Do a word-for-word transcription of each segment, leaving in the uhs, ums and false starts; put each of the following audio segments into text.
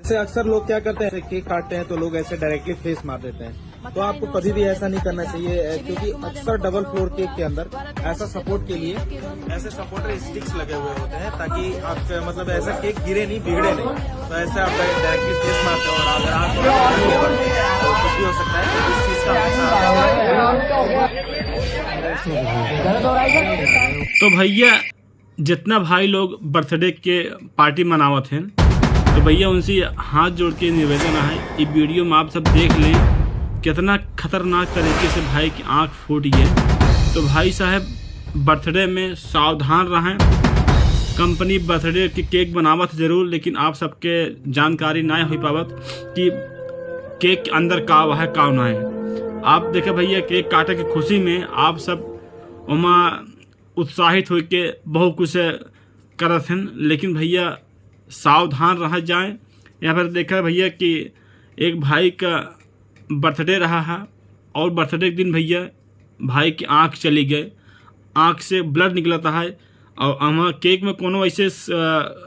जैसे अक्सर लोग क्या करते हैं, केक काटते हैं तो लोग ऐसे डायरेक्टली फेस मार देते हैं, तो आपको कभी भी ऐसा नहीं करना चाहिए, क्योंकि अक्सर डबल फ्लोर केक के अंदर ऐसा सपोर्ट के लिए ऐसे सपोर्टर स्टिक्स लगे हुए होते हैं, ताकि आप, मतलब, ऐसा केक गिरे नहीं, बिगड़े नहीं। तो ऐसे आप डायरेक्टली फेस मारते हो और अगर आप कुछ भी हो सकता है, तो इस चीज़ का हमेशा। तो भैया, जितना भाई लोग बर्थडे के पार्टी मनावत हैं, तो भैया उनसे हाथ जोड़ के निवेदन है, ये वीडियो में आप सब देख लें कितना खतरनाक तरीके से भाई की आंख फूट गई। तो भाई साहब, बर्थडे में सावधान रहें। कंपनी बर्थडे के केक बनावत जरूर, लेकिन आप सबके जानकारी ना हो पावत कि केक के अंदर का है, का ना है। आप देखे भैया, केक काटे की खुशी में आप सब ओमा उत्साहित होके बहुत कुछ करत हन, लेकिन भैया, सावधान रह जाए। यहाँ पर देखा भैया कि एक भाई का बर्थडे रहा है और बर्थडे के दिन भैया, भाई की आँख चली गए, आँख से ब्लड निकलता है और वहाँ केक में कोनो ऐसे स-,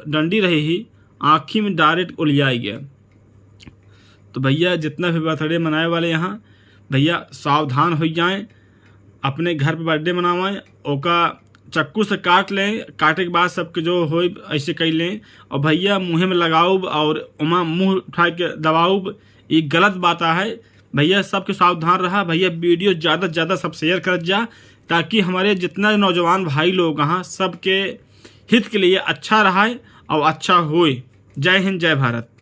डंडी रही ही, आँखी में डायरेक्ट ओलिया गया। तो भैया, जितना भी बर्थडे मनाए वाले यहाँ, भैया, सावधान हो जाएं, अपने घर पे बर्थडे मनावें, ओका चाकू से काट लें, काटे के बाद सबके जो होई ऐसे कर लें। और भैया, मुँहे में लगाउब और ओमा मुँह उठा के दबाउब, ये गलत बात है। भैया, सबके सावधान रहा। भैया, वीडियो ज़्यादा से ज़्यादा सब शेयर करत जा, ताकि हमारे जितना नौजवान भाई लोग हैं, सबके हित के लिए अच्छा रहा और अच्छा होए। जय हिंद, जय भारत।